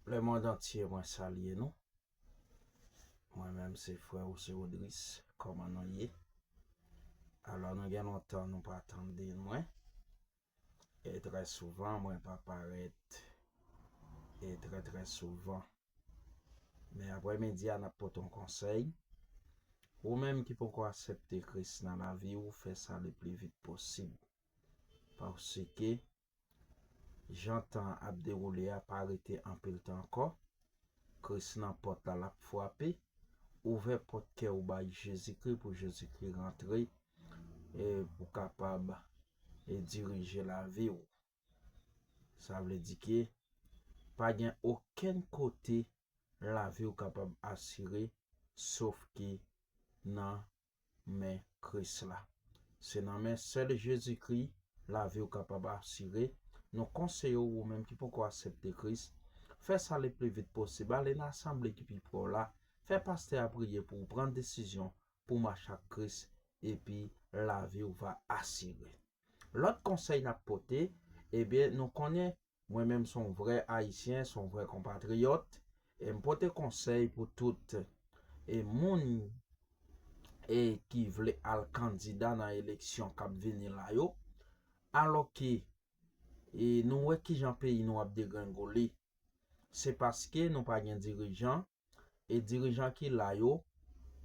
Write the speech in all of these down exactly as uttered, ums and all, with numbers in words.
Lemonn antye, mwen salye nou. Mwen menm se frè José Rodrigues. Kòman nou ye? Alò, nou gen lontan nou pa tande mwen. E trè souvan, mwen pa parèt. E trè, trè souvan. Men aprèmidi a, n ap pote yon konsèy. Ou menm ki poko aksepte Kris nan lavi w, fè sa le pli vit posib. Paske jan tan ap dewoule a, pa rete anpil tan ankò. Kris nan pòt la, l ap frape. Ouvè pòt kè w bay Jezikri pou Jezikri rantre e pou kapab e dirije lavi w. Sa vle di ke pa gen okenn kote lavi w kapab asire sof ke nan men Kris la. Se nan men sèl Jezikri lavi w kapab asire. Nou konseye w, ou menm ki poko aksepte Kris, fè sa le pli vit posib. Ale nan asanble ki pi pre w la, fè pastè a priye pou w pran desizyon pou w mache ak Kris, epi lavi w va asire. Lòt konsèy n ap pote, ebyen, nou konnen mwen menm se yon vrè Ayisyen, se yon vrè konpatriyòt, e m pote konsèy pou tout e moun e ki vle al kandida nan eleksyon k ap vini la yo, alò ke e nou wè kijan peyi nou ap degrengole. Se paske nou pa gen dirijan, e dirijan ki la yo,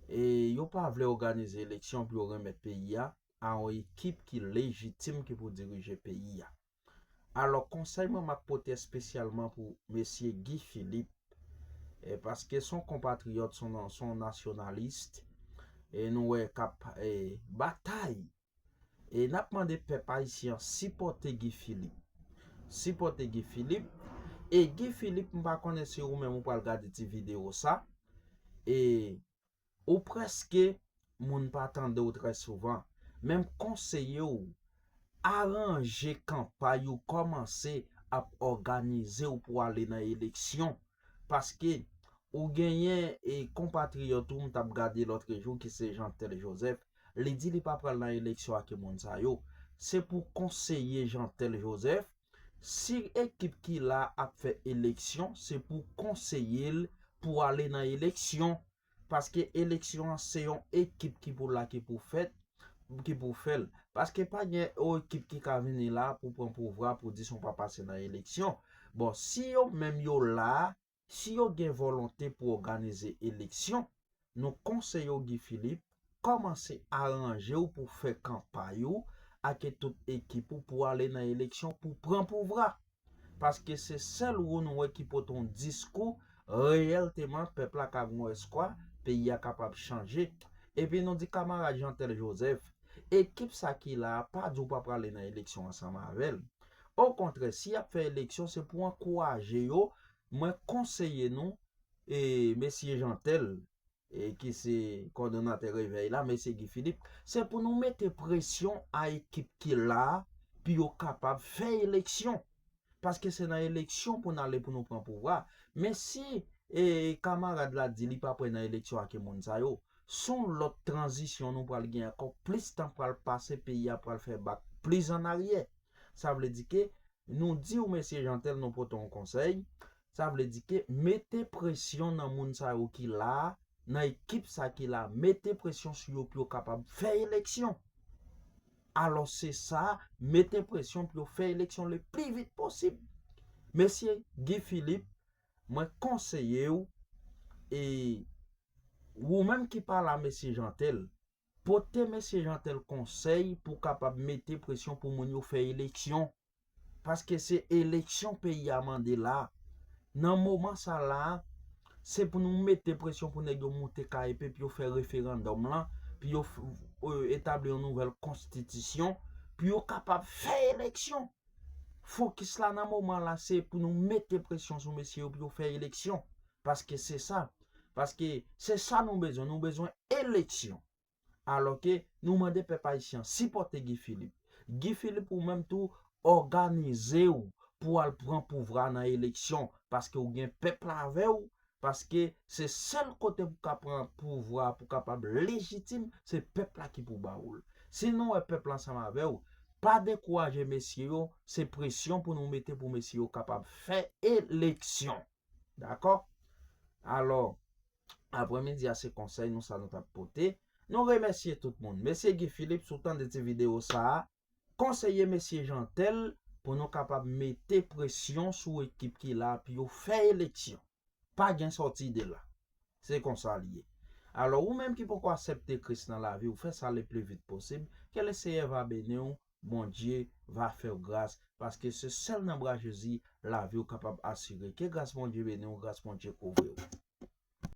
e yo pa vle òganize eleksyon pou yo renmèt peyi a a yon ekip ki lejitim ki pou dirije peyi a. Alò, konsèy mwen m ap pote espesyalman pou mesye Guy Philippe, e paske se yon konpatriyòt, se yon, se yon nasyonalis, e nou wè k ap e, batay. E n ap mande pèp ayisyen an sipòte Guy Philippe. Sipòte Guy Philippe. E Guy Philippe, m pa konnen si ou menm ou pral gade ti videyo sa. E ou prèske moun pa tande w trè souvan. Men m konseye w, aranje kanpay ou, kòmanse ap òganize w pou ale nan eleksyon. Paske ou genyen e konpatriyòt ou m t ap gade lòtrejou ki se Jeantel Joseph, li di li pa pral nan eleksyon ak moun sa yo. Se pou konseye Jeantel Joseph, si ekip ki la ap fè eleksyon, se pou konseye l pou ale nan eleksyon. Paske eleksyon an se yon ekip ki pou la, ki pou fèt, ki pou fè l. Paske pa gen yon ekip ki ka vini la pou pran pouvwa pou di si w pa pase nan eleksyon. Bon, si yo menm yo la, si yo gen volonte pou òganize eleksyon, nou konseye w Guy Philippe, kòmanse aranje w pou fè kanpay ou ak tout ekip ou pou ale nan eleksyon pou pran pouvwa. Paske se sèl ou nou wè ki pote yon diskou reyèlteman pèp la ka gen yon espwa, peyi a kapab chanje. Epi nou di kamarad Jeantel Joseph, ekip sa ki la a pa di w pa prale nan eleksyon ansanm avè l. Okontrè, si y ap fè eleksyon, se pou ankouraje yo. Mwen konseye nou, e, mesye Jeantel, e, ki se kòdonatè Revèy la, mesye Guy Philippe, se pou nou mete presyon a ekip ki la a pou yo kapab fè eleksyon. Paske se nan eleksyon pou n ale pou nou pran pouvwa. Men si e, kamarad la di li pa prè nan eleksyon ak moun sa yo, se yon lòt tranzisyon nou pral gen ankò, plis tan pral pase, peyi a pral fè bak plis annaryè. Sa vle di ke nou di w, mesye Jeantel, nou pote yon konsèy. Sa vle di ke mete presyon nan moun sa yo ki la a, nan ekip sa ki la, mete presyon sou yo pou yo kapab fè eleksyon. Alò se sa, mete presyon pou yo fè eleksyon le pli vit posib. Mesye Guy Philippe, mwen konseye w, e ou menm ki pa la, mesye Jeantel, pote mesye Jeantel konsèy pou kapab mete presyon pou moun yo fè eleksyon. Paske se eleksyon peyi a mande la. Nan moman sa la, se pou nou mete presyon pou nèg yo moute ka epe pou yo fè referandòm lan, pou yo f- e, etabli yon nouvèl konstitisyon, pou yo kapab fè eleksyon. Fokis la nan moman la, se pou nou mete presyon sou mesye yo pou yo fè eleksyon. Paske se sa. Paske se sa nou bezwen. Nou bezwen eleksyon. Alò ke nou mande pèp ayisyen an sipòte Guy Philippe. Guy Philippe, ou menm tou, òganize w pou al pran pouvwa nan eleksyon, paske ou gen pèp la avè w, paske se sèl kote pou ka pran pouvwa, pou kapab lejitim, se pèp la ki pou ba ou l. Si nou wè pèp la ansanm avè w, pa dekouraje mesye yo, se presyon pou nou mete pou mesye yo kapab fè eleksyon. Dakò? Alò, aprèmidi a se konsèy nou sa nou t ap pote. Nou remèsye tout moun. Mesye Guy Philippe, si w tande ti videyo sa a, konseye mesye Jeantel pou nou kapab mete presyon sou ekip ki la pou yo fè eleksyon. Pa gen sòti de la. Se konsa l ye. Alò, ou menm ki poko aksepte Kris nan lavi w, fè sa le pli vit posib. Ke le Seyè va beni w, Bondye va fè w gras, paske se sèl nan bra Jezi lavi w kapab asire. Ke gras Bondye beni w, gras Bondye kouvri w.